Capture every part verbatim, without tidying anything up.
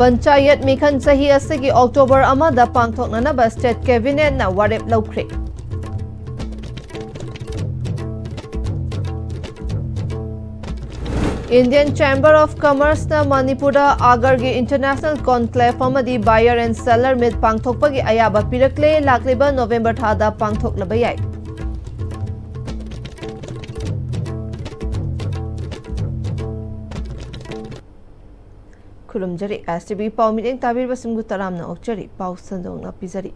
ꯄꯟꯆꯥꯌꯠ ꯃꯤꯈꯜ ꯆꯍꯤ ꯑꯁꯤꯒꯤ ꯑꯣꯛꯇꯣꯕꯔ ꯑꯃꯗ ꯄꯥꯡꯊꯣꯛꯅꯅꯕ ꯁ꯭ꯇꯦꯠ ꯀꯦꯕꯤꯅꯦꯠꯅ ꯋꯥꯔꯦꯞ ꯂꯧꯈ꯭ꯔꯦ꯫ Indian Chamber of Commerceꯅ ꯃꯅꯤꯄꯨꯔꯗ ꯑꯒꯔꯒꯤ International Conclave ꯑꯃꯗꯤ Buyer and Seller Meet ꯄꯥꯡꯊꯣꯛꯄꯒꯤ ꯑꯌꯥꯕ ꯄꯤꯔꯛꯂꯦ꯫ ꯂꯥꯛꯂꯤꯕ ꯅꯣꯕꯦꯝꯕꯔ ꯊꯥꯗ ꯄꯥꯡꯊꯣꯛꯂꯕ ꯌꯥꯏ꯫ ꯈꯨꯔꯨꯝꯖꯔꯤ꯫ ꯑꯦꯁ ꯇꯤ ꯚꯤ ꯄꯥꯎ ꯃꯤꯠꯌꯦꯡ ꯇꯥꯕꯤꯔꯤꯕꯁꯤꯡꯕꯨ ꯇꯔꯥꯝꯅ ꯑꯣꯛꯆꯔꯤ꯫ ꯄꯥꯎ ꯁꯟꯗꯣꯛꯅ ꯄꯤꯖꯔꯤ꯫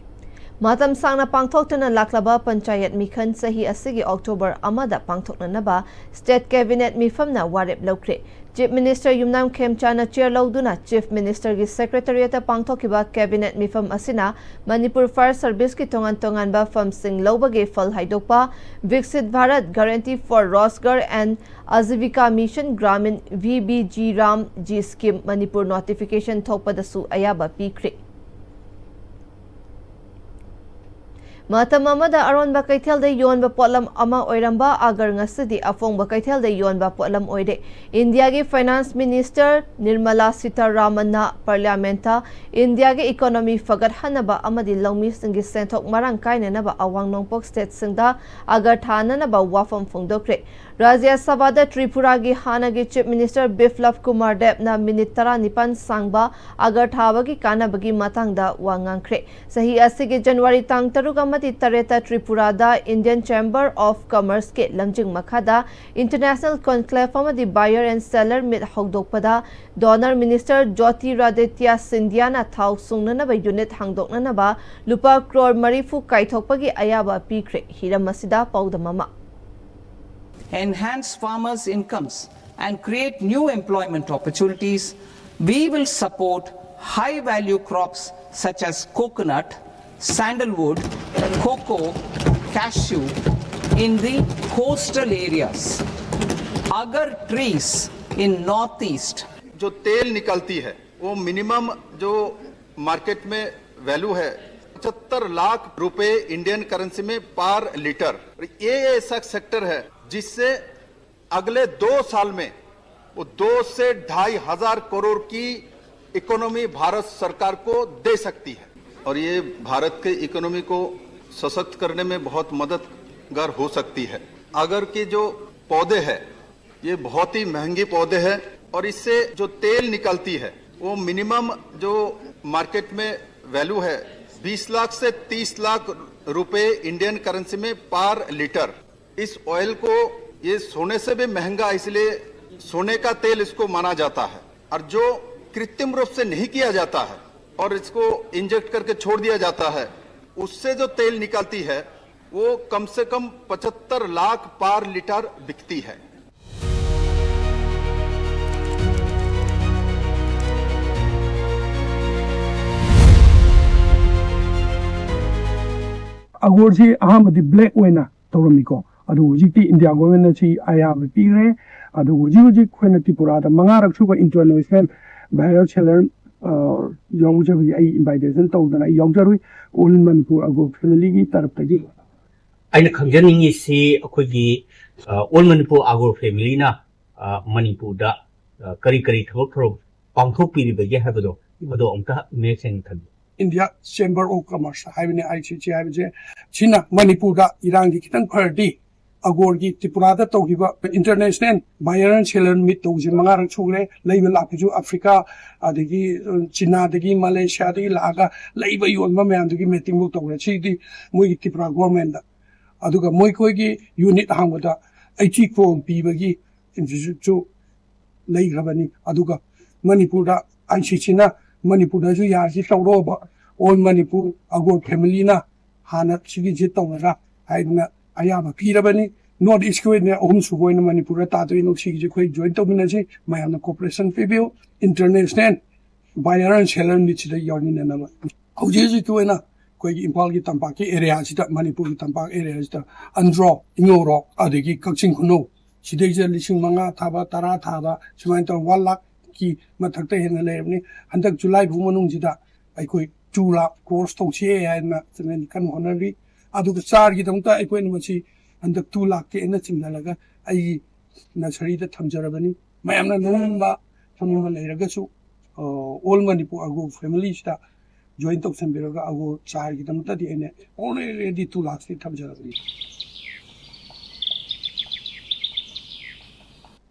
ꯃꯇꯝ ꯁꯥꯡꯅ ꯄꯥꯡꯊꯣꯛꯇꯨꯅ ꯂꯥꯛꯂꯕ ꯄꯟꯆꯥꯌꯠ ꯃꯤꯈꯜ ꯆꯍꯤ ꯑꯁꯤꯒꯤ ꯑꯣꯛꯇꯣꯕꯔ ꯑꯃꯗ ꯄꯥꯡꯊꯣꯛꯅꯅꯕ ꯁ꯭ꯇꯦꯠ ꯀꯦꯕꯤꯅꯦꯠ ꯃꯤꯐꯝꯅ ꯋꯥꯔꯦꯞ ꯂꯧꯈ꯭ꯔꯦ꯫ ꯆꯤꯐ ꯃꯤꯅꯤꯁꯇꯔ ꯌꯨꯝꯅꯥꯝ ꯈꯦꯝꯆꯥꯅ ꯆꯤꯌꯔ ꯂꯧꯗꯨꯅ ꯆꯤꯐ ꯃꯤꯅꯤꯁꯇꯔꯒꯤ ꯁꯦꯀ꯭ꯔꯦꯇꯔꯤꯌꯦꯠꯇ ꯄꯥꯡꯊꯣꯛꯈꯤꯕ ꯀꯦꯕꯤꯅꯦꯠ ꯃꯤꯐꯝ ꯑꯁꯤꯅ ꯃꯅꯤꯄꯨꯔ ꯐꯥꯌꯔ ꯁꯔꯚꯤꯁꯀꯤ ꯇꯣꯉꯥꯟ ꯇꯣꯉꯥꯟꯕ ꯐꯝꯁꯤꯡ ꯂꯧꯕꯒꯤ ꯐꯜ ꯍꯥꯏꯗꯣꯛꯄ, ꯚꯤꯛꯁꯤꯠ Bharat, Guarantee for Rozgar and Ajeevika Mission Gramin, V B G RAM G scheme Manipur notification ꯊꯣꯛꯄꯗꯁꯨ ꯑꯌꯥꯕ ꯄꯤꯈ꯭ꯔꯦ꯫ ꯃꯇꯝ ꯑꯃꯗ ꯑꯔꯣꯟꯕ ꯀꯩꯊꯦꯜꯗ ꯌꯣꯟꯕ ꯄꯣꯠꯂꯝ ꯑꯃ ꯑꯣꯏꯔꯝꯕ ꯑꯒꯔ ꯉꯁꯤꯗꯤ ꯑꯐꯣꯡꯕ ꯀꯩꯊꯦꯜꯗ ꯌꯣꯟꯕ ꯄꯣꯠꯂꯝ ꯑꯣꯏꯔꯦ꯫ ꯏꯟꯗꯤꯌꯥꯒꯤ ꯐꯥꯏꯅꯥꯟꯁ ꯃꯤꯅꯤꯁꯇꯔ ꯅꯤꯔꯃꯂꯥ ꯁꯤꯇꯥꯔꯥꯃꯟꯅ ꯄꯥꯔꯂꯤꯌꯥꯃꯦꯟꯠꯇ ꯏꯟꯗꯤꯌꯥꯒꯤ ꯏꯀꯣꯅꯣꯃꯤ ꯐꯒꯠꯍꯟꯅꯕ ꯑꯃꯗꯤ ꯂꯧꯃꯤꯁꯤꯡꯒꯤ ꯁꯦꯟꯊꯣꯛ ꯃꯔꯥꯡ ꯀꯥꯏꯅꯅꯕ ꯑꯋꯥꯡ ꯅꯣꯡꯄꯣꯛ ꯁ꯭ꯇꯦꯠꯁꯤꯡꯗ ꯑꯒꯔ ꯊꯥꯅꯅꯕ ꯋꯥꯐꯝ ꯐꯣꯡꯗꯣꯛꯈ꯭ꯔꯦ꯫ ꯔꯥꯖ꯭ꯌ ꯁꯚꯥꯗ ꯇ꯭ꯔꯤꯄꯨꯔꯥꯒꯤ ꯍꯥꯟꯅꯒꯤ ꯆꯤꯐ ꯃꯤꯅꯤꯁꯇꯔ ꯕꯤꯄ꯭ꯂꯕ ꯀꯨꯃꯥꯔ ꯗꯦꯕꯅ ꯃꯤꯅꯤꯠ ꯇꯔꯥꯅꯤꯄꯥꯟ ꯁꯥꯡꯕ ꯑꯒꯔ ꯊꯥꯕꯒꯤ ꯀꯥꯟꯅꯕꯒꯤ ꯃꯇꯥꯡꯗ ꯋꯥ ꯉꯥꯡꯈ꯭ꯔꯦ꯫ ꯆꯍꯤ ꯑꯁꯤꯒꯤ ꯖꯅꯋꯥꯔꯤ ꯇꯥꯡ ꯇꯔꯨꯛ ꯑꯃꯗꯤ ꯇꯔꯦꯠꯇ ꯇ꯭ꯔꯤꯄꯨꯔꯥꯗ Indian Chamber of Commerceꯀꯤ ꯂꯝꯖꯤꯡ ꯃꯈꯥꯗ International Conclave ꯑꯃꯗꯤ Buyer and Seller Meet ꯍꯧꯗꯣꯛꯄꯗ ꯗꯣꯅꯔ ꯃꯤꯅꯤꯁꯇꯔ ꯖꯣꯇꯤꯔꯥꯗꯤꯇ꯭ꯌ ꯁꯤꯟꯙꯤꯌꯥꯅ ꯊꯥꯎ ꯁꯨꯡꯅꯅꯕ ꯌꯨꯅꯤꯠ ꯍꯥꯡꯗꯣꯛꯅꯅꯕ ꯂꯨꯄꯥ ꯀ꯭ꯔꯣꯔ ꯃꯔꯤꯐꯨ ꯀꯥꯏꯊꯣꯛꯄꯒꯤ ꯑꯌꯥꯕ ꯄꯤꯈ꯭ꯔꯦ꯫ ꯍꯤꯔꯝ ꯑꯁꯤꯗ ꯄꯥꯎꯗꯝ ꯑꯃ꯫ Enhance farmers' incomes and create new employment opportunities, we will support high value crops such as coconut, sandalwood, cocoa, cashew in the coastal areas. Agar trees in Northeast. जो तेल निकलती है वो मिनिमम जो मार्केट में वैल्यू है पचहत्तर लाख रुपए इंडियन करेंसी में पर लीटर। ये ऐसा सेक्टर है जिससे अगले दो साल में वो दो से ढाई हजार करोड़ की इकोनॉमी भारत सरकार को दे सकती है और ये भारत के इकोनॉमी को सशक्त करने में बहुत मददगार हो सकती है। आगर के जो पौधे हैं, ये बहुत ही महंगी पौधे हैं और इससे जो तेल निकलती है, वो मिनिमम जो मार्केट में वैल्यू है, बीस लाख से तीस लाख रुपए इंडियन करेंसी में पर लीटर। इस ऑयल को, ये सोने से भी महंगा, इसलिए सोने का तेल इसको माना जाता है। और जो कृत्रिम रूप से नहीं किया जाता है और इसको इंजेक्ट करके छोड़ दिया जाता है, उससे जो तेल निकलती है, वो कम से कम पचहत्तर लाख पर लीटर बिकती है। ꯑꯒꯣꯔꯁꯤ ꯑꯍꯥꯟꯕꯗꯤ ꯕ꯭ꯂꯦꯛ ꯑꯣꯏꯅ ꯇꯧꯔꯝꯃꯤꯀꯣ꯫ ꯑꯗꯨ ꯍꯧꯖꯤꯛꯇꯤ ꯏꯟꯗꯤꯌꯥ ꯒꯣꯔꯃꯦꯟꯅ ꯁꯤ ꯑꯌꯥꯕ ꯄꯤꯈ꯭ꯔꯦ꯫ ꯑꯗꯨ ꯍꯧꯖꯤꯛ ꯍꯧꯖꯤꯛ ꯑꯩꯈꯣꯏꯅ ꯇ꯭ꯔꯤꯄꯨꯔꯥꯗ ꯃꯉꯥꯔꯛ ꯁꯨꯕ ꯏꯟꯇꯔꯅꯦꯁꯅꯦꯜ ꯚꯥꯏꯔꯦꯜ ꯁꯦꯂꯔ ꯌꯥꯎꯖꯕꯒꯤ ꯑꯩ ꯏꯟꯚꯥꯏꯇꯦꯁꯟ ꯇꯧꯗꯅ ꯑꯩ ꯌꯥꯎꯖꯔꯨꯏ꯫ ꯑꯣꯜ ꯃꯅꯤꯄꯨꯔ ꯑꯒꯣꯔ ꯐꯦꯃꯤꯂꯤꯒꯤ ꯇꯔꯞꯇꯒꯤ꯫ ꯑꯩꯅ ꯈꯪꯖꯅꯤꯡꯉꯤꯁꯤ ꯑꯩꯈꯣꯏꯒꯤ ꯑꯣꯜ ꯃꯅꯤꯄꯨꯔ ꯑꯒꯣꯔ ꯐꯦꯃꯤꯂꯤꯅ ꯃꯅꯤꯄꯨꯔꯗ ꯀꯔꯤ ꯀꯔꯤ ꯊꯕꯛ ꯊꯧꯔꯝ ꯄꯥꯡꯊꯣꯛꯄꯤꯔꯤꯕꯒꯦ ꯍꯥꯏꯕꯗꯣ, ꯃꯗꯨ ꯑꯃꯨꯛꯇ ꯃꯌꯦꯛ ꯁꯦꯡꯅ ꯊꯝꯕꯤꯌꯨ꯫ ꯏꯟꯗꯤꯌꯥ ꯆꯦꯝꯕꯔ ꯑꯣꯐ ꯀꯃꯔꯁ ꯍꯥꯏꯕꯅꯤ, ꯑꯥꯏ ꯁꯤ ꯁꯤ ꯍꯥꯏꯕꯁꯦ꯫ ꯁꯤꯅ ꯃꯅꯤꯄꯨꯔꯗ ꯏꯔꯥꯡꯁꯤ ꯈꯤꯇꯪ ꯐꯔꯗꯤ ꯑꯒꯣꯔꯒꯤ ꯇ꯭ꯔꯤꯄꯨꯔꯥꯗ ꯇꯧꯈꯤꯕ ꯏꯟꯇꯔꯅꯦꯁꯅꯦꯜ ꯕꯥꯏꯌꯔ ꯑꯦꯟ ꯁꯦꯂꯔ ꯃꯤꯠ ꯇꯧꯕꯁꯦ ꯃꯉꯥꯔꯛ ꯁꯨꯈ꯭ꯔꯦ꯫ ꯂꯩꯕ ꯂꯥꯛꯄꯁꯨ ꯑꯐ꯭ꯔꯤꯀꯥ, ꯑꯗꯒꯤ ꯆꯤꯅꯥꯗꯒꯤ, ꯃꯂꯦꯁꯤꯌꯥꯗꯒꯤ ꯂꯥꯛꯑꯒ ꯂꯩꯕ ꯌꯣꯟꯕ ꯃꯌꯥꯝꯗꯨꯒꯤ ꯃꯤꯇꯤꯡꯐꯥꯎ ꯇꯧꯈ꯭ꯔꯦ꯫ ꯁꯤꯗꯤ ꯃꯣꯏꯒꯤ ꯇ꯭ꯔꯤꯄꯨꯔꯥ ꯒꯣꯔꯃꯦꯟꯗ꯫ ꯑꯗꯨꯒ ꯃꯣꯏꯈꯣꯏꯒꯤ ꯌꯨꯅꯤꯠ ꯍꯥꯡꯕꯗ ꯑꯩꯠꯇꯤ ꯀ꯭ꯔꯣꯔ ꯄꯤꯕꯒꯤ ꯏꯟꯁꯇꯤꯇ꯭ꯌꯨꯠꯁꯨ ꯂꯩꯈ꯭ꯔꯕꯅꯤ꯫ ꯑꯗꯨꯒ ꯃꯅꯤꯄꯨꯔꯗ ꯑꯥꯏ ꯁꯤ ꯁꯤꯅ ꯃꯅꯤꯄꯨꯔꯗꯁꯨ ꯌꯥꯔꯁꯤ ꯇꯧꯔꯣꯕ, ꯑꯣꯜ ꯃꯅꯤꯄꯨꯔ ꯑꯒꯣꯔ ꯐꯦꯃꯤꯂꯤꯅ ꯍꯥꯟꯅ ꯁꯤꯒꯤꯁꯤ ꯇꯧꯔꯒ ꯍꯥꯏꯗꯅ ꯑꯌꯥꯕ ꯄꯤꯔꯕꯅꯤ꯫ ꯅꯣꯔꯠ ꯏꯁꯀꯤ ꯑꯣꯏꯅ ꯑꯍꯨꯝꯁꯨꯕ ꯑꯣꯏꯅ ꯃꯅꯤꯄꯨꯔꯗ ꯇꯥꯗꯣꯏꯅꯣ꯫ ꯁꯤꯒꯤꯁꯤ ꯑꯩꯈꯣꯏ ꯖꯣꯏꯟ ꯇꯧꯃꯤꯟꯅꯁꯤ꯫ ꯃꯌꯥꯝꯅ ꯀꯣꯄꯔꯦꯁꯟ ꯄꯤꯕꯤꯌꯨ꯫ ꯏꯟꯇꯔꯅꯦꯁꯅꯦꯜ ꯕꯥꯏꯌꯔ ꯑꯦꯟ ꯁꯦꯂꯔ ꯃꯤꯠꯁꯤꯗ ꯌꯥꯎꯃꯤꯟꯅꯅꯕ꯫ ꯍꯧꯖꯤꯛ ꯍꯧꯖꯤꯛꯀꯤ ꯑꯣꯏꯅ ꯑꯩꯈꯣꯏꯒꯤ ꯏꯝꯐꯥꯜꯒꯤ ꯇꯝꯄꯥꯛꯀꯤ ꯑꯦꯔꯤꯌꯥꯁꯤꯗ, ꯃꯅꯤꯄꯨꯔꯒꯤ ꯇꯝꯄꯥꯛ ꯑꯦꯔꯤꯌꯥꯁꯤꯗ ꯑꯟꯗ꯭ꯔꯣ, ꯏꯉꯧꯔꯣꯛ, ꯑꯗꯒꯤ ꯀꯛꯆꯤꯡ ꯈꯨꯅꯧ, ꯁꯤꯗꯩꯁꯤꯗ ꯂꯤꯁꯤꯡ ꯃꯉꯥ ꯊꯥꯕ, ꯇꯔꯥ ꯊꯥꯕ, ꯁꯨꯃꯥꯏꯅ ꯇꯧꯔ ꯋꯥꯟ ꯂꯥꯛꯀꯤ ꯃꯊꯛꯇ ꯍꯦꯟꯅ ꯂꯩꯔꯕꯅꯤ꯫ ꯍꯟꯗꯛ ꯖꯨꯂꯥꯏ ꯐꯥꯎ ꯃꯅꯨꯡꯁꯤꯗ ꯑꯩꯈꯣꯏ ꯇꯨ ꯂꯥꯛ ꯀ꯭ꯔꯣꯁ ꯇꯧꯁꯦ ꯍꯥꯏꯗꯅ ꯆꯦꯟꯅꯅꯤ ꯀꯟꯅ ꯍꯣꯠꯅꯔꯤ꯫ ꯑꯗꯨꯒ ꯆꯥꯔꯒꯤꯗꯃꯛꯇ ꯑꯩꯈꯣꯏꯅ ꯃꯁꯤ ꯍꯟꯗꯛ ꯇꯨ ꯂꯥꯛꯇꯤ ꯑꯩꯅ ꯆꯤꯡꯁꯤꯜꯂꯒ ꯑꯩꯒꯤ ꯅꯁꯔꯤꯗ ꯊꯝꯖꯔꯕꯅꯤ꯫ ꯃꯌꯥꯝꯅ ꯂꯧꯅꯤꯡꯕ ꯊꯝꯅꯤꯡꯕ ꯂꯩꯔꯒꯁꯨ ꯑꯣꯜ ꯃꯅꯤꯄꯨꯔ ꯑꯒꯣ ꯐꯦꯃꯤꯂꯤꯁꯤꯗ ꯖꯣꯏꯟ ꯇꯧꯁꯟꯕꯤꯔꯒ ꯑꯒꯣ ꯆꯥꯏꯒꯤꯗꯃꯛꯇꯗꯤ ꯑꯩꯅ already two lakhs ꯊꯝꯖꯔꯕꯅꯤ꯫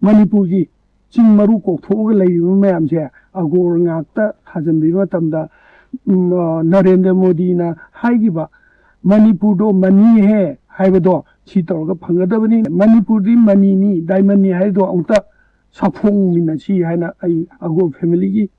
ꯃꯅꯤꯄꯨꯔꯒꯤ ꯆꯤꯡ ꯃꯔꯨ ꯀꯣꯛꯊꯣꯛꯑꯒ ꯂꯩꯔꯤꯕ ꯃꯌꯥꯝꯁꯦ ꯑꯒꯣꯔ ꯉꯥꯛꯇ ꯊꯥꯖꯤꯟꯕꯤꯕ ꯃꯇꯝꯗ, ꯎꯝ, ꯑ, ꯅꯔꯦꯟꯗ꯭ꯔ ꯃꯣꯗꯤꯅ ꯍꯥꯏꯈꯤꯕ "ꯃꯅꯤꯄꯨꯔꯗꯣ ꯃꯅꯤ ꯍꯦ" ꯍꯥꯏꯕꯗꯣ ꯁꯤ ꯇꯧꯔꯒ ꯐꯪꯒꯗꯕꯅꯤ꯫ ꯃꯅꯤꯄꯨꯔꯗꯤ ꯃꯅꯤꯅꯤ, ꯗꯥꯏꯃꯟꯅꯤ ꯍꯥꯏꯗꯣ ꯑꯃꯨꯛꯇ ꯁꯥꯐꯣꯡꯃꯤꯟꯅꯁꯤ ꯍꯥꯏꯅ ꯑꯩ ꯑꯒꯣꯔ ꯐꯦꯃꯤꯂꯤꯒꯤ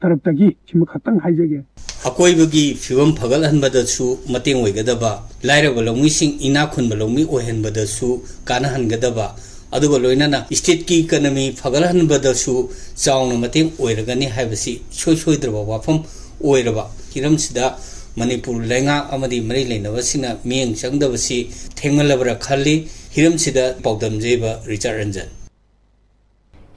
ꯇꯔꯞꯇꯒꯤ ꯁꯤꯃ ꯈꯛꯇꯪ ꯍꯥꯏꯖꯒꯦ꯫ ꯑꯀꯣꯏꯕꯒꯤ ꯐꯤꯕꯝ ꯐꯒꯠꯍꯟꯕꯗꯁꯨ ꯃꯇꯦꯡ ꯑꯣꯏꯒꯗꯕ, ꯂꯥꯏꯔꯕ ꯂꯧꯃꯤꯁꯤꯡ ꯏꯅꯥꯛ ꯈꯨꯟꯕ ꯂꯧꯃꯤ ꯑꯣꯏꯍꯟꯕꯗꯁꯨ ꯀꯥꯟꯅꯍꯟꯒꯗꯕ, ꯑꯗꯨꯒ ꯂꯣꯏꯅꯅ stateꯀꯤ economy ꯐꯒꯠꯍꯟꯕꯗꯁꯨ ꯆꯥꯎꯅ ꯃꯇꯦꯡ ꯑꯣꯏꯔꯒꯅꯤ ꯍꯥꯏꯕꯁꯤ ꯏꯁꯣꯏ ꯁꯣꯏꯗ꯭ꯔꯕ ꯋꯥꯐꯝ ꯑꯣꯏꯔꯕ ꯍꯤꯔꯝꯁꯤꯗ ꯃꯅꯤꯄꯨꯔ ꯂꯩꯉꯥꯛ ꯑꯃꯗꯤ ꯃꯔꯤ ꯂꯩꯅꯕꯁꯤꯡꯅ ꯃꯤꯠꯌꯦꯡ ꯆꯪꯗꯕꯁꯤ ꯊꯦꯡꯃꯜꯂꯕ꯭ꯔꯥ ꯈꯜꯂꯤ꯫ ꯍꯤꯔꯝꯁꯤꯗ ꯄꯥꯎꯗꯝꯖꯩꯕ ꯔꯤꯆꯥꯔꯗ ꯔꯟꯖꯟ꯫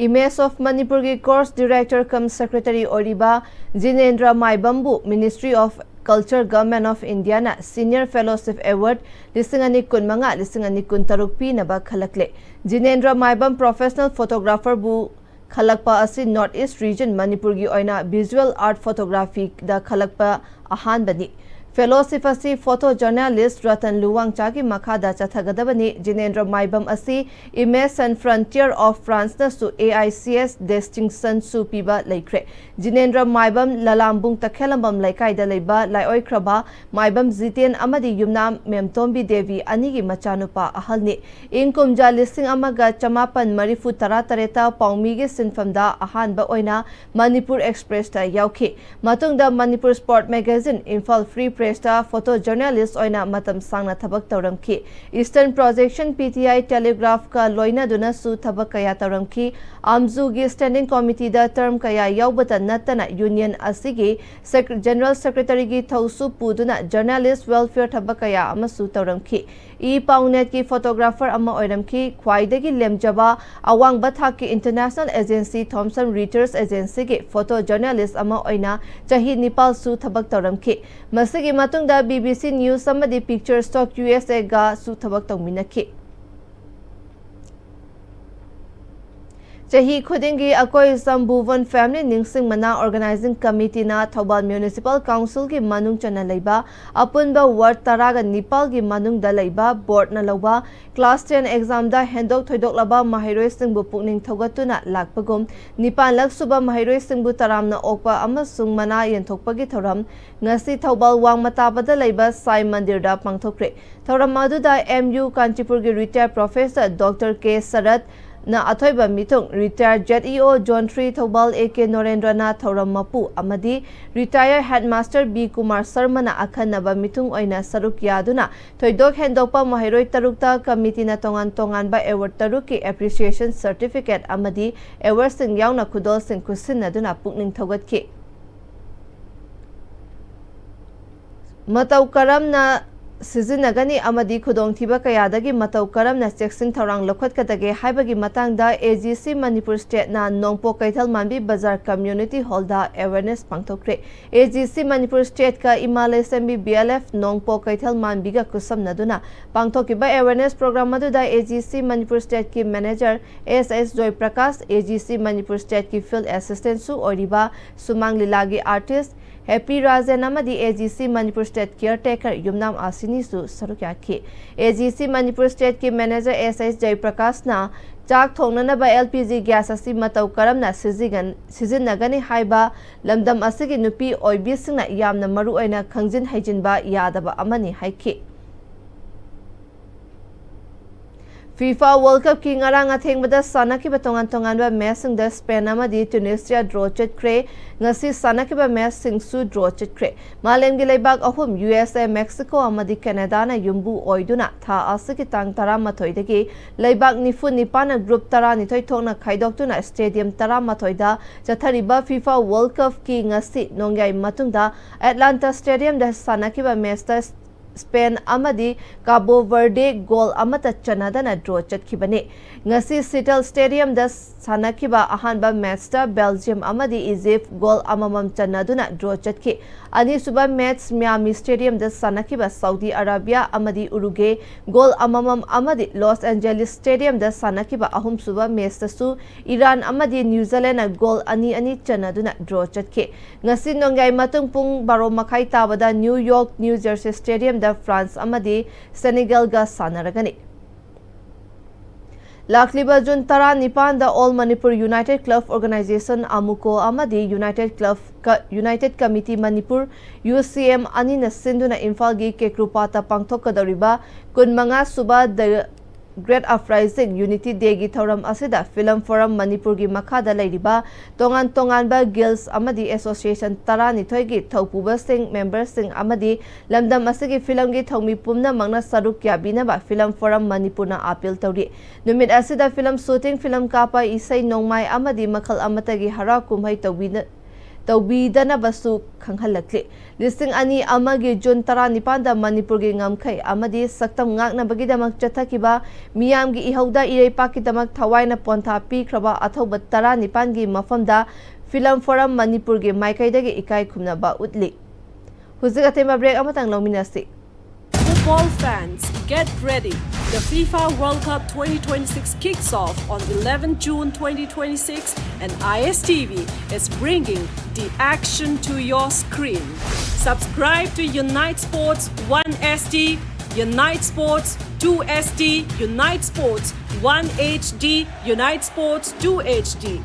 Image of ꯃꯅꯤꯄꯨꯔꯒꯤ course director cum secretary ꯑꯣꯏꯔꯤꯕ ꯖꯤꯅꯦꯟꯗ꯭ꯔ ꯃꯥꯏꯕꯝꯕꯨ Ministry of Culture, Government of Indiaꯅ Senior Fellowship Award ꯂꯤꯁꯤꯡ ꯑꯅꯤ ꯀꯨꯟꯃꯉꯥ, ꯂꯤꯁꯤꯡ ꯑꯅꯤ ꯀꯨꯟꯇꯔꯨꯛ ꯄꯤꯅꯕ ꯈꯜꯂꯛꯂꯦ꯫ ꯖꯤꯅꯦꯟꯗ꯭ꯔ ꯃꯥꯏꯕꯝ professional photographerꯕꯨ ꯈꯜꯂꯛꯄ ꯑꯁꯤ North East Region ꯃꯅꯤꯄꯨꯔꯒꯤ ꯑꯣꯏꯅ visual art photographyꯗ ꯈꯜꯂꯛꯄ ꯑꯍꯥꯟꯕꯅꯤ꯫ Fellowship ꯑꯁꯤ photojournalist ꯔꯇꯟ ꯂꯨꯋꯥꯡꯆꯥꯒꯤ ꯃꯈꯥꯗ ꯆꯠꯊꯒꯗꯕꯅꯤ꯫ ꯖꯤꯅꯦꯟꯗ꯭ꯔ ꯃꯥꯏꯕꯝ ꯑꯁꯤ Image Sans Frontières of Franceꯅꯁꯨ A I C S distinctionꯁꯨ ꯄꯤꯕ ꯂꯩꯈ꯭ꯔꯦ꯫ ꯖꯤꯅꯦꯟꯗ꯭ꯔ ꯃꯥꯏꯕꯝ ꯂꯂꯥꯝꯕꯨꯡ ꯇꯈꯦꯂꯝꯕꯝ ꯂꯩꯀꯥꯏꯗ ꯂꯩꯕ ꯂꯥꯏꯑꯣꯏꯈ꯭ꯔꯕ ꯃꯥꯏꯕꯝ ꯖꯤꯇꯦꯟ ꯑꯃꯗꯤ ꯌꯨꯝꯅꯥꯝ ꯃꯦꯝꯇꯣꯝꯕꯤ ꯗꯦꯕꯤ ꯑꯅꯤꯒꯤ ꯃꯆꯥꯅꯨꯄꯥ ꯑꯍꯜꯅꯤ꯫ ꯏꯪ ꯀꯨꯝꯖꯥ ꯂꯤꯁꯤꯡ ꯑꯃꯒ ꯆꯃꯥꯄꯟ ꯃꯔꯤꯐꯨ ꯇꯔꯥ ꯇꯔꯦꯠꯇ ꯄꯥꯎꯃꯤꯒꯤ ꯁꯤꯟꯐꯝꯗ ꯑꯍꯥꯟꯕ ꯑꯣꯏꯅ ꯃꯅꯤꯄꯨꯔ Expressꯇ ꯌꯥꯎꯈꯤ꯫ ꯃꯇꯨꯡꯗ Manipur Sport Magazine, Imphal Free Pressꯇ photojournalist ꯑꯣꯏꯅ ꯃꯇꯝ ꯁꯥꯡꯅ ꯊꯕꯛ ꯇꯧꯔꯝꯈꯤ꯫ Eastern Projection, P T I, Telegraphꯀ ꯂꯣꯏꯅꯗꯨꯅꯁꯨ ꯊꯕꯛ ꯀꯌꯥ ꯇꯧꯔꯝꯈꯤ꯫ ꯑꯥꯝꯖꯨꯒꯤ Standing Committeeꯗ term ꯀꯌꯥ ꯌꯥꯎꯕꯇ ꯅꯠꯇꯅ Union ꯑꯁꯤꯒꯤ Sec-, General Secretaryꯒꯤ ꯊꯧꯁꯨ ꯄꯨꯗꯨꯅ journalist welfare ꯊꯕꯛ ꯀꯌꯥ ꯑꯃꯁꯨ ꯇꯧꯔꯝꯈꯤ꯫ ꯏ ꯄꯥꯎꯅꯦꯠꯀꯤ photographer ꯑꯃ ꯑꯣꯏꯔꯝꯈꯤ꯫ ꯈ꯭ꯋꯥꯏꯗꯒꯤ ꯂꯦꯝꯖꯕ ꯑꯋꯥꯡꯕ ꯊꯥꯛꯀꯤ international agency Thomson Reuters Agencyꯒꯤ photojournalist ꯑꯃ ꯑꯣꯏꯅ ꯆꯍꯤ ꯅꯤꯄꯥꯜꯁꯨ ꯊꯕꯛ ꯇꯧꯔꯝꯈꯤ꯫ ꯃꯁꯤꯒꯤ ꯃꯇꯨꯡꯗ B B C News ꯑꯃꯗꯤ Picture Stock U S Aꯒꯁꯨ ꯊꯕꯛ ꯇꯧꯃꯤꯟꯅꯈꯤ꯫ ꯆꯍꯤ ꯈꯨꯗꯤꯡꯒꯤ ꯑꯩꯈꯣꯏ ꯖꯝꯕꯨꯕꯣꯟ ꯐꯦꯃꯤꯂꯤ ꯅꯤꯡꯁꯤꯡ ꯃꯅꯥ ꯑꯣꯔꯒꯅꯥꯏꯖꯤꯡ ꯀꯃꯤꯇꯤꯅ ꯊꯧꯕꯥꯜ ꯃ꯭ꯌꯨꯅꯤꯁꯤꯄꯥꯜ ꯀꯥꯎꯟꯁꯤꯜꯒꯤ ꯃꯅꯨꯡ ꯆꯟꯅ ꯂꯩꯕ ꯑꯄꯨꯟꯕ ꯋꯥꯔꯗ ꯇꯔꯥꯒ ꯅꯤꯄꯥꯜꯒꯤ ꯃꯅꯨꯡꯗ ꯂꯩꯕ ꯕꯣꯔꯗꯅ ꯂꯧꯕ ꯀ꯭ꯂꯥꯁ ꯇꯦꯟ ꯑꯦꯛꯖꯥꯝꯗ ꯍꯦꯟꯗꯣꯛ ꯊꯣꯏꯗꯣꯛꯂꯕ ꯃꯍꯩꯔꯣꯏꯁꯤꯡꯕꯨ ꯄꯨꯛꯅꯤꯡ ꯊꯧꯒꯠꯇꯨꯅ ꯂꯥꯛꯄꯒꯨꯝ, ꯅꯤꯄꯥꯟ ꯂꯛ ꯁꯨꯕ ꯃꯍꯩꯔꯣꯏꯁꯤꯡꯕꯨ ꯇꯔꯥꯝꯅ ꯑꯣꯛꯄ ꯑꯃꯁꯨꯡ ꯃꯅꯥ ꯌꯦꯟꯊꯣꯛꯄꯒꯤ ꯊꯧꯔꯝ ꯉꯁꯤ ꯊꯧꯕꯥꯜ ꯋꯥꯡꯃ ꯇꯥꯕꯗ ꯂꯩꯕ ꯁꯥꯏ ꯃꯟꯗꯤꯔꯗ ꯄꯥꯡꯊꯣꯛꯈ꯭ꯔꯦ꯫ ꯊꯧꯔꯝ ꯑꯗꯨꯗ ꯑꯦꯝ ꯌꯨ ꯀꯥꯟꯆꯤꯄꯨꯔꯒꯤ ꯔꯤꯇꯥꯌꯔ ꯄ꯭ꯔꯣꯐꯦꯁꯔ ꯗꯣꯛꯇꯔ ꯀꯦ ꯁꯔꯠꯅ ꯑꯊꯣꯏꯕ ꯃꯤꯊꯨꯡ, retired Z E O zone three Thoubal A K ꯅꯣꯔꯦꯟꯗ꯭ꯔꯅ ꯊꯧꯔꯝ ꯃꯄꯨ ꯑꯃꯗꯤ ꯔꯤꯇꯥꯌꯔ ꯍꯦꯗꯃꯥꯁꯇꯔ ꯕꯤ ꯀꯨꯃꯥꯔ ꯁꯔꯃꯅ ꯑꯈꯟꯅꯕ ꯃꯤꯊꯨꯡ ꯑꯣꯏꯅ ꯁꯔꯨꯛ ꯌꯥꯗꯨꯅ ꯊꯣꯏꯗꯣꯛ ꯍꯦꯟꯗꯣꯛꯄ ꯃꯍꯩꯔꯣꯏ ꯇꯔꯨꯛꯇ ꯀꯃꯤꯇꯤꯅ ꯇꯣꯉꯥꯟ ꯇꯣꯉꯥꯟꯕ ꯑꯦꯋꯥꯔꯗ ꯇꯔꯨꯛꯀꯤ ꯑꯦꯄ꯭ꯔꯤꯁꯤꯌꯦꯁꯟ ꯁꯔꯇꯤꯐꯤꯀꯦꯠ ꯑꯃꯗꯤ ꯑꯦꯋꯥꯔꯗꯁꯤꯡ ꯌꯥꯎꯅ ꯈꯨꯗꯣꯜꯁꯤꯡ ꯈꯨꯠꯁꯤꯟꯅꯗꯨꯅ ꯄꯨꯛꯅꯤꯡ ꯊꯧꯒꯠꯈꯤ꯫ ꯃꯇꯧ ꯀꯔꯝꯅ ꯁꯤꯖꯤꯟꯅꯒꯅꯤ ꯑꯃꯗꯤ ꯈꯨꯗꯣꯡꯊꯤꯕ ꯀꯌꯥꯗꯒꯤ ꯃꯇꯧ ꯀꯔꯝꯅ ꯆꯦꯛꯁꯤꯟ ꯊꯧꯔꯥꯡ ꯂꯧꯈꯠꯀꯗꯒꯦ ꯍꯥꯏꯕꯒꯤ ꯃꯇꯥꯡꯗ ꯑꯦ ꯖꯤ ꯁꯤ ꯃꯅꯤꯄꯨꯔ ꯁ꯭ꯇꯦꯠꯅ ꯅꯣꯡꯄꯣꯛ ꯀꯩꯊꯦꯜ ꯃꯥꯟꯕꯤ ꯕꯖꯥꯔ ꯀꯝꯃ꯭ꯌꯨꯅꯤꯇꯤ ꯍꯣꯜꯗ awareness ꯄꯥꯡꯊꯣꯛꯈ꯭ꯔꯦ꯫ A G C Manipur ꯁ꯭ꯇꯦꯠꯀ ꯏꯃꯥ ꯂꯩꯁꯦꯝꯕꯤ ꯕꯤ ꯑꯦꯜ ꯑꯦꯐ ꯅꯣꯡꯄꯣꯛ ꯀꯩꯊꯦꯜ ꯃꯥꯟꯕꯤꯒ ꯈꯨꯠꯁꯝꯅꯗꯨꯅ ꯄꯥꯡꯊꯣꯛꯈꯤꯕ ꯑꯦꯋꯦꯔꯅꯦꯁ ꯄ꯭ꯔꯣꯒ꯭ꯔꯥꯝ ꯑꯗꯨꯗ ꯑꯦ ꯖꯤ ꯁꯤ ꯃꯅꯤꯄꯨꯔ ꯁ꯭ꯇꯦꯠꯀꯤ manager S S joy Prakash, A G C Manipur ꯁ꯭ꯇꯦꯠꯀꯤ ꯐꯤꯜꯗ ꯑꯦꯁꯤꯁꯇꯦꯟꯠꯁꯨ ꯑꯣꯏꯔꯤꯕ ꯁꯨꯃꯥꯡ ꯂꯤꯂꯥꯒꯤ ꯑꯥꯔꯇꯤꯁ ꯍꯦꯄꯤ ꯔꯥꯖꯦꯟ ꯑꯃꯗꯤ A G C Manipur state ꯀꯤꯌꯔ ꯇꯦꯀꯔ ꯌꯨꯝꯅꯥꯝ ꯑꯥꯁꯤꯅꯤꯁꯨ ꯁꯔꯨꯛ ꯌꯥꯈꯤ꯫ ꯑꯦ ꯖꯤ ꯁꯤ ꯃꯅꯤꯄꯨꯔ ꯁ꯭ꯇꯦꯠꯀꯤ ꯃꯦꯅꯦꯖꯔ ꯑꯦꯁ ꯑꯦꯁ ꯖꯌꯄ꯭ꯔꯀꯥꯁꯅ ꯆꯥꯛ ꯊꯣꯡꯅꯅꯕ ꯑꯦꯜ ꯄꯤ ꯖꯤ ꯒ꯭ꯌꯥꯁ ꯑꯁꯤ ꯃꯇꯧ ꯀꯔꯝꯅ ꯁꯤꯖꯤꯒꯟ-, ꯁꯤꯖꯤꯟꯅꯒꯅꯤ ꯍꯥꯏꯕ ꯂꯝꯗꯝ ꯑꯁꯤꯒꯤ ꯅꯨꯄꯤ ꯑꯣꯏꯕꯤꯁꯤꯡꯅ ꯌꯥꯝꯅ ꯃꯔꯨ ꯑꯣꯏꯅ ꯈꯪꯖꯤꯟ ꯍꯩꯖꯤꯟꯕ ꯌꯥꯗꯕ ꯑꯃꯅꯤ ꯍꯥꯏꯈꯤ꯫ ꯐꯤꯐꯥ ꯋꯥꯔꯜꯗ ꯀꯞꯀꯤ ꯉꯔꯥꯡ ꯑꯊꯦꯡꯕꯗ ꯁꯥꯟꯅꯈꯤꯕ ꯇꯣꯉꯥꯟ ꯇꯣꯉꯥꯟꯕ ꯃꯦꯆꯁꯤꯡꯗ ꯁ꯭ꯄꯦꯟ ꯑꯃꯗꯤ ꯇ꯭ꯌꯨꯅꯤꯁꯤꯌꯥ ꯗ꯭ꯔꯣ ꯆꯠꯈ꯭ꯔꯦ꯫ ꯉꯁꯤ ꯁꯥꯟꯅꯈꯤꯕ ꯃꯦꯆꯁꯤꯡꯁꯨ ꯗ꯭ꯔꯣ ꯆꯠꯈ꯭ꯔꯦ꯫ ꯃꯥꯂꯦꯝꯒꯤ ꯂꯩꯕꯥꯛ ꯑꯍꯨꯝ, ꯌꯨ ꯑꯦꯁ ꯑꯦ, ꯃꯦꯛꯁꯤꯀꯣ ꯑꯃꯗꯤ ꯀꯦꯅꯦꯗꯥꯅ ꯌꯨꯝꯕꯨ ꯑꯣꯏꯗꯨꯅ ꯊꯥ ꯑꯁꯤꯒꯤ ꯇꯥꯡ ꯇꯔꯥꯃꯥꯊꯣꯏꯗꯒꯤ ꯂꯩꯕꯥꯛ ꯅꯤꯐꯨ ꯅꯤꯄꯥꯟꯅ ꯒ꯭ꯔꯨꯞ ꯇꯔꯥꯅꯤꯊꯣꯏ ꯊꯣꯛꯅ ꯈꯥꯏꯗꯣꯛꯇꯨꯅ ꯁ꯭ꯇꯦꯗꯤꯌꯝ ꯇꯔꯥꯃꯥꯊꯣꯏꯗ ꯆꯠꯊꯔꯤꯕ ꯐꯤꯐꯥ ꯋꯥꯔꯜꯗ ꯀꯞꯀꯤ ꯉꯁꯤ ꯅꯣꯡꯌꯥꯏ ꯃꯇꯨꯡꯗ ꯑꯦꯠꯂꯥꯟꯇꯥ ꯁ꯭ꯇꯦꯗꯤꯌꯝꯗ ꯁꯥꯟꯅꯈꯤꯕ ꯃꯦꯆꯇ ꯁ꯭ꯄꯦꯟ ꯑꯃꯗꯤ ꯀꯥꯕꯣ ꯕꯔꯗꯦ ꯒꯣꯜ ꯑꯃꯠꯇ ꯆꯟꯅꯗꯅ ꯗ꯭ꯔꯣ ꯆꯠꯈꯤꯕꯅꯤ꯫ ꯉꯁꯤ ꯁꯤꯇꯜ ꯁ꯭ꯇꯦꯗꯤꯌꯝꯗ ꯁꯥꯟꯅꯈꯤꯕ ꯑꯍꯥꯟꯕ ꯃꯦꯆꯇ ꯕꯦꯜꯖꯤꯌꯝ ꯑꯃꯗꯤ ꯏꯖꯤꯞ ꯒꯣꯜ ꯑꯃꯃꯝ ꯆꯟꯅꯗꯨꯅ ꯗ꯭ꯔꯣ ꯆꯠꯈꯤ꯫ ꯑꯅꯤꯁꯨꯕ ꯃꯦꯆ ꯃꯤꯌꯥꯃꯤ ꯁ꯭ꯇꯦꯗꯤꯌꯝꯗ ꯁꯥꯟꯅꯈꯤꯕ ꯁꯥꯎꯗꯤ ꯑꯔꯥꯕꯤꯌꯥ ꯑꯃꯗꯤ ꯎꯔꯨꯒꯦ ꯒꯣꯜ ꯑꯃꯃꯝ ꯑꯃꯗꯤ ꯂꯣꯁ ꯑꯦꯟꯖꯦꯂꯤꯁ ꯁ꯭ꯇꯦꯗꯤꯌꯝꯗ ꯁꯥꯟꯅꯈꯤꯕ ꯑꯍꯨꯝꯁꯨꯕ ꯃꯦꯆꯇꯁꯨ ꯏꯔꯥꯟ ꯑꯃꯗꯤ ꯅ꯭ꯌꯨꯖꯤꯂꯦꯟꯅ ꯒꯣꯜ ꯑꯅꯤ ꯑꯅꯤ ꯆꯟꯅꯗꯨꯅ ꯗ꯭ꯔꯣ ꯆꯠꯈꯤ꯫ ꯉꯁꯤ ꯅꯣꯡꯌꯥꯏ ꯃꯇꯨꯡ ꯄꯨꯡ ꯕꯥꯔꯣ ꯃꯈꯥꯏ ꯇꯥꯕꯗ ꯅ꯭ꯌꯨ ꯌꯣꯔꯛ, ꯅ꯭ꯌꯨ ꯖꯔꯁꯤ ꯁ꯭ꯇꯦꯗꯤꯌꯝꯗ ꯐ꯭ꯔꯥꯟꯁ ꯑꯃꯗꯤ ꯁꯦꯅꯤꯒꯜꯒ ꯁꯥꯟꯅꯔꯒꯅꯤ꯫ ꯂꯥꯛꯂꯤꯕ ꯖꯨꯟ ꯇꯔꯥꯅꯤꯄꯥꯟꯗ All Manipur United Club Organisation, AMUCO, ꯑꯃꯗꯤ ꯌꯨꯅꯥꯏꯇꯦꯗ ꯀ꯭ꯂꯕ ꯀ-, united committee Manipur, U C M, ꯑꯅꯤꯅ ꯁꯤꯟꯗꯨꯅ ꯏꯝꯐꯥꯜꯒꯤ ꯀꯦꯀ꯭ꯔꯨꯄꯥꯠꯇ ꯄꯥꯡꯊꯣꯛꯀꯗꯧꯔꯤꯕ ꯀꯨꯟꯃꯉꯥ ꯁꯨꯕ The Great Uprising Unity Dayꯒꯤ ꯊꯧꯔꯝ ꯑꯁꯤꯗ ꯐꯤꯂꯝ ꯐꯣꯔꯝ ꯃꯅꯤꯄꯨꯔꯒꯤ ꯃꯈꯥꯗ ꯂꯩꯔꯤꯕ ꯇꯣꯉꯥꯟ ꯇꯣꯉꯥꯟꯕ ꯒꯤꯜꯁ ꯑꯃꯗꯤ ꯑꯦꯁꯣꯁꯤꯌꯦꯁꯟ ꯇꯔꯥꯅꯤꯊꯣꯏꯒꯤ ꯊꯧꯄꯨꯕꯁꯤꯡ, ꯃꯦꯝꯕꯔꯁꯤꯡ ꯑꯃꯗꯤ ꯂꯝꯗꯝ ꯑꯁꯤꯒꯤ ꯐꯤꯂꯝꯒꯤ ꯊꯧꯃꯤ ꯄꯨꯝꯅꯃꯛꯅ ꯁꯔꯨꯛ ꯌꯥꯕꯤꯅꯕ ꯐꯤꯂꯝ ꯐꯣꯔꯝ ꯃꯅꯤꯄꯨꯔꯅ ꯑꯥꯄꯤꯜ ꯇꯧꯔꯤ꯫ ꯅꯨꯃꯤꯠ ꯑꯁꯤꯗ ꯐꯤꯂꯝ ꯁꯨꯇꯤꯡ, ꯐꯤꯂꯝ ꯀꯥꯞꯄ, ꯏꯁꯩ ꯅꯣꯡꯃꯥꯏ ꯑꯃꯗꯤ ꯃꯈꯜ ꯑꯃꯠꯇꯒꯤ ꯍꯔꯥꯎ ꯀꯨꯝꯍꯩ ꯇꯧꯕꯤꯅ-, ꯇꯧꯕꯤꯗꯅꯕꯁꯨ ꯈꯪꯍꯜꯂꯛꯂꯤ꯫ ꯂꯤꯁꯤꯡ ꯑꯅꯤ ꯑꯃꯒꯤ ꯖꯨꯟ ꯇꯔꯥꯅꯤꯄꯥꯟꯗ ꯃꯅꯤꯄꯨꯔꯒꯤ ꯉꯝꯈꯩ ꯑꯃꯗꯤ ꯁꯛꯇꯝ ꯉꯥꯛꯅꯕꯒꯤꯗꯃꯛ ꯆꯠꯊꯈꯤꯕ ꯃꯤꯌꯥꯝꯒꯤ ꯏꯍꯧꯗ ꯏꯔꯩꯄꯥꯛꯀꯤꯗꯃꯛ ꯊꯋꯥꯏꯅ ꯄꯣꯟꯊꯥ ꯄꯤꯈ꯭ꯔꯕ ꯑꯊꯧꯕ ꯇꯔꯥꯅꯤꯄꯥꯟꯒꯤ ꯃꯐꯝꯗ ꯐꯤꯂꯝ ꯐꯣꯔꯝ ꯃꯅꯤꯄꯨꯔꯒꯤ ꯃꯥꯏꯀꯩꯗꯒꯤ ꯏꯀꯥꯏ ꯈꯨꯝꯅꯕ ꯎꯠꯂꯤ꯫ ꯍꯧꯖꯤꯛ ꯑꯇꯦꯟꯕ ꯕ꯭ꯔꯦꯛ ꯑꯃꯇꯪ ꯂꯧꯃꯤꯟꯅꯁꯤ꯫ Football fans, get ready. The FIFA World Cup twenty twenty-six kicks off on eleventh June twenty twenty-six, and I S T V is bringing the action to your screen. Subscribe to Unite Sports One S D, Unite Sports Two S D, Unite Sports One H D, Unite Sports Two H D.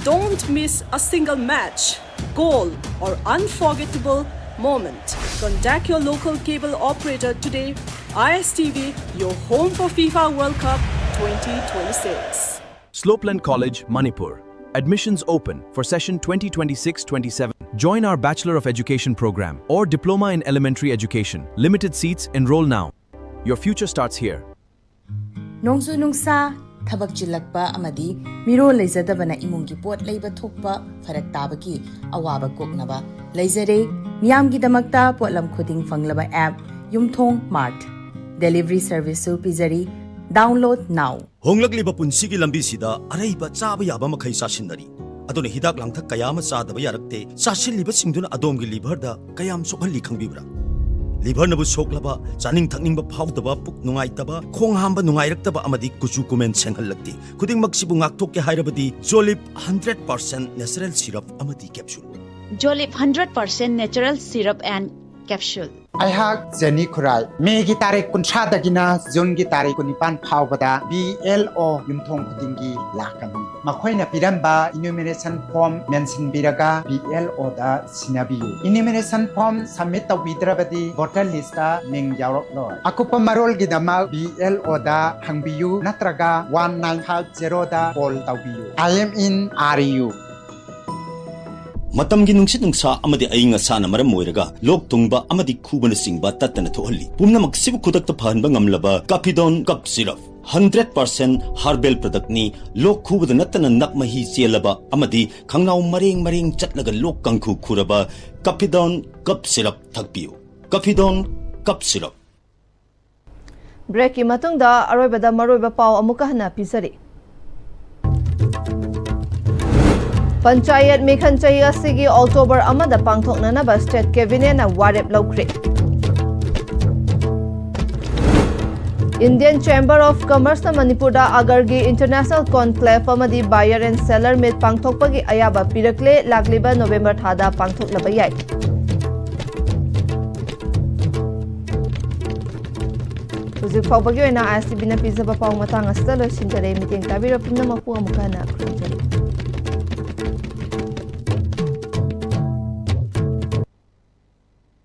Don't miss a single match, goal, or unforgettable moment. Contact your local cable operator today. I S T V, your home for FIFA World Cup twenty twenty-six. Slopeland College, Manipur. Admissions open for session twenty twenty-six twenty-seven. Join our Bachelor of Education program or Diploma in Elementary Education. Limited seats, enroll now. Your future starts here. ꯅꯣꯡꯖꯨ ꯅꯨꯡꯁꯥ, ꯊꯕꯛ ꯆꯤꯜꯂꯛꯄ ꯑꯃꯗꯤ ꯃꯤꯔꯣꯜ ꯂꯩꯖꯗꯕꯅ ꯏꯃꯨꯡꯒꯤ ꯄꯣꯠ ꯂꯩꯕ ꯊꯣꯛꯄ ꯐꯔꯛ ꯇꯥꯕꯒꯤ ꯑꯋꯥꯕ ꯀꯣꯛꯅꯕ ꯂꯩꯖꯔꯦ꯫ ꯃꯤꯌꯥꯝꯒꯤꯗꯃꯛꯇ ꯄꯣꯠꯂꯝ ꯈꯨꯗꯤꯡ ꯐꯪꯂꯕ app ꯌꯨꯝꯊꯣꯡ ꯃꯥꯔꯠ꯫ ꯗꯦꯂꯤꯚꯔꯤ ꯁꯔꯚꯤꯁꯁꯨ ꯄꯤꯖꯔꯤ꯫ Download now꯫ ꯍꯣꯡꯂꯛꯂꯤꯕ ꯄꯨꯟꯁꯤꯒꯤ ꯂꯝꯕꯤꯁꯤꯗ ꯑꯔꯩꯕ ꯆꯥꯕ ꯌꯥꯕ ꯃꯈꯩ ꯆꯥꯁꯤꯟꯅꯔꯤ꯫ ꯑꯗꯨꯅ ꯍꯤꯗꯥꯛ ꯂꯥꯡꯊꯛ ꯀꯌꯥ ꯑꯃ ꯆꯥꯗꯕ ꯌꯥꯔꯛꯇꯦ꯫ ꯆꯥꯁꯤꯜꯂꯤꯕꯁꯤꯡꯗꯨꯅ ꯑꯗꯣꯝꯒꯤ ꯂꯤꯚꯔꯗ ꯀꯌꯥꯝ ꯁꯣꯛꯍꯜꯂꯤ ꯈꯪꯕꯤꯕ꯭ꯔꯥ? ꯂꯤꯚꯔꯅꯕꯨ ꯁꯣꯛꯂꯕ, ꯆꯥꯅꯤꯡ ꯊꯛꯅꯤꯡꯕ ꯐꯥꯎꯗꯕ, ꯄꯨꯛ ꯅꯨꯡꯉꯥꯏꯇꯕ, ꯈꯣꯡ ꯍꯥꯝꯕ ꯅꯨꯡꯉꯥꯏꯔꯛꯇꯕ ꯑꯃꯗꯤ ꯀꯨꯆꯨ ꯀꯨꯃꯦꯟ ꯁꯦꯡꯍꯜꯂꯛꯇꯦ꯫ ꯈꯨꯗꯤꯡꯃꯛꯁꯤꯕꯨ ꯉꯥꯛꯊꯣꯛꯀꯦ ꯍꯥꯏꯔꯕꯗꯤ Jolib hundred percent natural syrup ꯑꯃꯗꯤ capsule꯫ Jolib hundred percent natural syrup and capsule꯫ ꯑꯩꯍꯥꯛ ꯖꯦꯅꯤ ꯈꯨꯔꯥꯏ꯫ ꯃꯦꯒꯤ ꯇꯥꯔꯤꯛ ꯀꯨꯟꯊ꯭ꯔꯥꯗꯒꯤꯅ ꯖꯨꯟꯒꯤ ꯇꯥꯔꯤꯛ ꯀꯨꯟꯅꯤꯄꯥꯟ ꯐꯥꯎꯕꯗ ꯕꯤ ꯑꯦꯜ ꯑꯣ ꯌꯨꯝꯊꯣꯡ ꯈꯨꯗꯤꯡꯒꯤ ꯂꯥꯛꯀꯅꯤ꯫ ꯃꯈꯣꯏꯅ ꯄꯤꯔꯝꯕ enumeration form ꯃꯦꯟꯁꯤꯟꯕꯤꯔꯒ ꯕꯤ ꯑꯦꯜ ꯑꯣꯗ ꯁꯤꯟꯅꯕꯤꯌꯨ꯫ Enumeration form submit ꯇꯧꯕꯤꯗ꯭ꯔꯕꯗꯤ voter listꯇ ꯃꯤꯡ ꯌꯥꯎꯔꯛꯂꯣꯏ꯫ ꯑꯀꯨꯞꯄ ꯃꯔꯣꯜꯒꯤꯗꯃꯛ ꯕꯤ ꯑꯦꯜ ꯑꯣꯗ ꯍꯪꯕꯤꯌꯨ ꯅꯠꯇ꯭ꯔꯒ one nine five zeroꯗ call ꯇꯧꯕꯤꯌꯨ꯫ I am in R U꯫ ꯃꯇꯝꯒꯤ ꯅꯨꯡꯁꯤꯠ ꯅꯨꯡꯁꯥ ꯑꯃꯗꯤ ꯑꯏꯪ ꯑꯁꯥꯅ ꯃꯔꯝ ꯑꯣꯏꯔꯒ ꯂꯣꯛ ꯊꯨꯡꯕ ꯑꯃꯗꯤ ꯈꯨꯕꯅꯆꯤꯡꯕ ꯇꯠꯇꯅ ꯊꯣꯛꯍꯜꯂꯤ꯫ ꯄꯨꯝꯅꯃꯛꯁꯤꯕꯨ ꯈꯨꯗꯛꯇ ꯐꯍꯟꯕ ꯉꯝꯂꯕ Capidon Cough Syrup꯫ Hundred percent herbal productꯅꯤ꯫ ꯂꯣꯛ ꯈꯨꯕꯗ ꯅꯠꯇꯅ ꯅꯞ ꯃꯍꯤ ꯆꯦꯜꯂꯕ ꯑꯃꯗꯤ ꯈꯪꯅꯥꯎ ꯃꯔꯦꯡ ꯃꯔꯦꯡ ꯆꯠꯂꯒ ꯂꯣꯛ ꯀꯥꯡꯈꯨ ꯈꯨꯔꯕ Capidon Cough Syrup ꯊꯛꯄꯤꯌꯨ꯫ Capidon Cough Syrup꯫ ꯕ꯭ꯔꯦꯛꯀꯤ ꯃꯇꯨꯡꯗ ꯑꯔꯣꯏꯕꯗ ꯃꯔꯨꯑꯣꯏꯕ ꯄꯥꯎ ꯑꯃꯨꯛꯀ ꯍꯟꯅ ꯄꯤꯖꯔꯤ꯫ ꯄꯟꯆꯥꯌꯠ ꯃꯤꯈꯜ ꯆꯍꯤ ꯑꯁꯤꯒꯤ ꯑꯣꯛꯇꯣꯕꯔ ꯑꯃꯗ ꯄꯥꯡꯊꯣꯛꯅꯅꯕ ꯁ꯭ꯇꯦꯠ ꯀꯦꯕꯤꯅꯦꯠꯅ ꯋꯥꯔꯦꯞ ꯂꯧꯈ꯭ꯔꯦ꯫ Indian Chamber of Commerceꯅ ꯃꯅꯤꯄꯨꯔꯗ ꯑꯒꯔꯒꯤ International Conclave ꯑꯃꯗꯤ Buyer and Seller Meet ꯄꯥꯡꯊꯣꯛꯄꯒꯤ ꯑꯌꯥꯕ ꯄꯤꯔꯛꯂꯦ꯫ ꯂꯥꯛꯂꯤꯕ ꯅꯣꯕꯦꯝꯕꯔ ꯊꯥꯗ ꯄꯥꯡꯊꯣꯛꯂꯕ ꯌꯥꯏ꯫ ꯍꯧꯖꯤꯛ ꯐꯥꯎꯕꯒꯤ ꯑꯣꯏꯅ ISTVꯅ ꯄꯤꯖꯕ ꯄꯥꯎ ꯃꯇꯥꯡ ꯑꯁꯤꯗ ꯂꯣꯏꯁꯤꯟꯖꯔꯦ꯫ ꯃꯤꯠꯌꯦꯡ ꯇꯥꯕꯤꯔꯕ ꯄꯨꯝꯅꯃꯛꯄꯨ ꯑꯃꯨꯛꯀ ꯍꯟꯅ ꯈꯨꯔꯨꯝꯖꯔꯤ꯫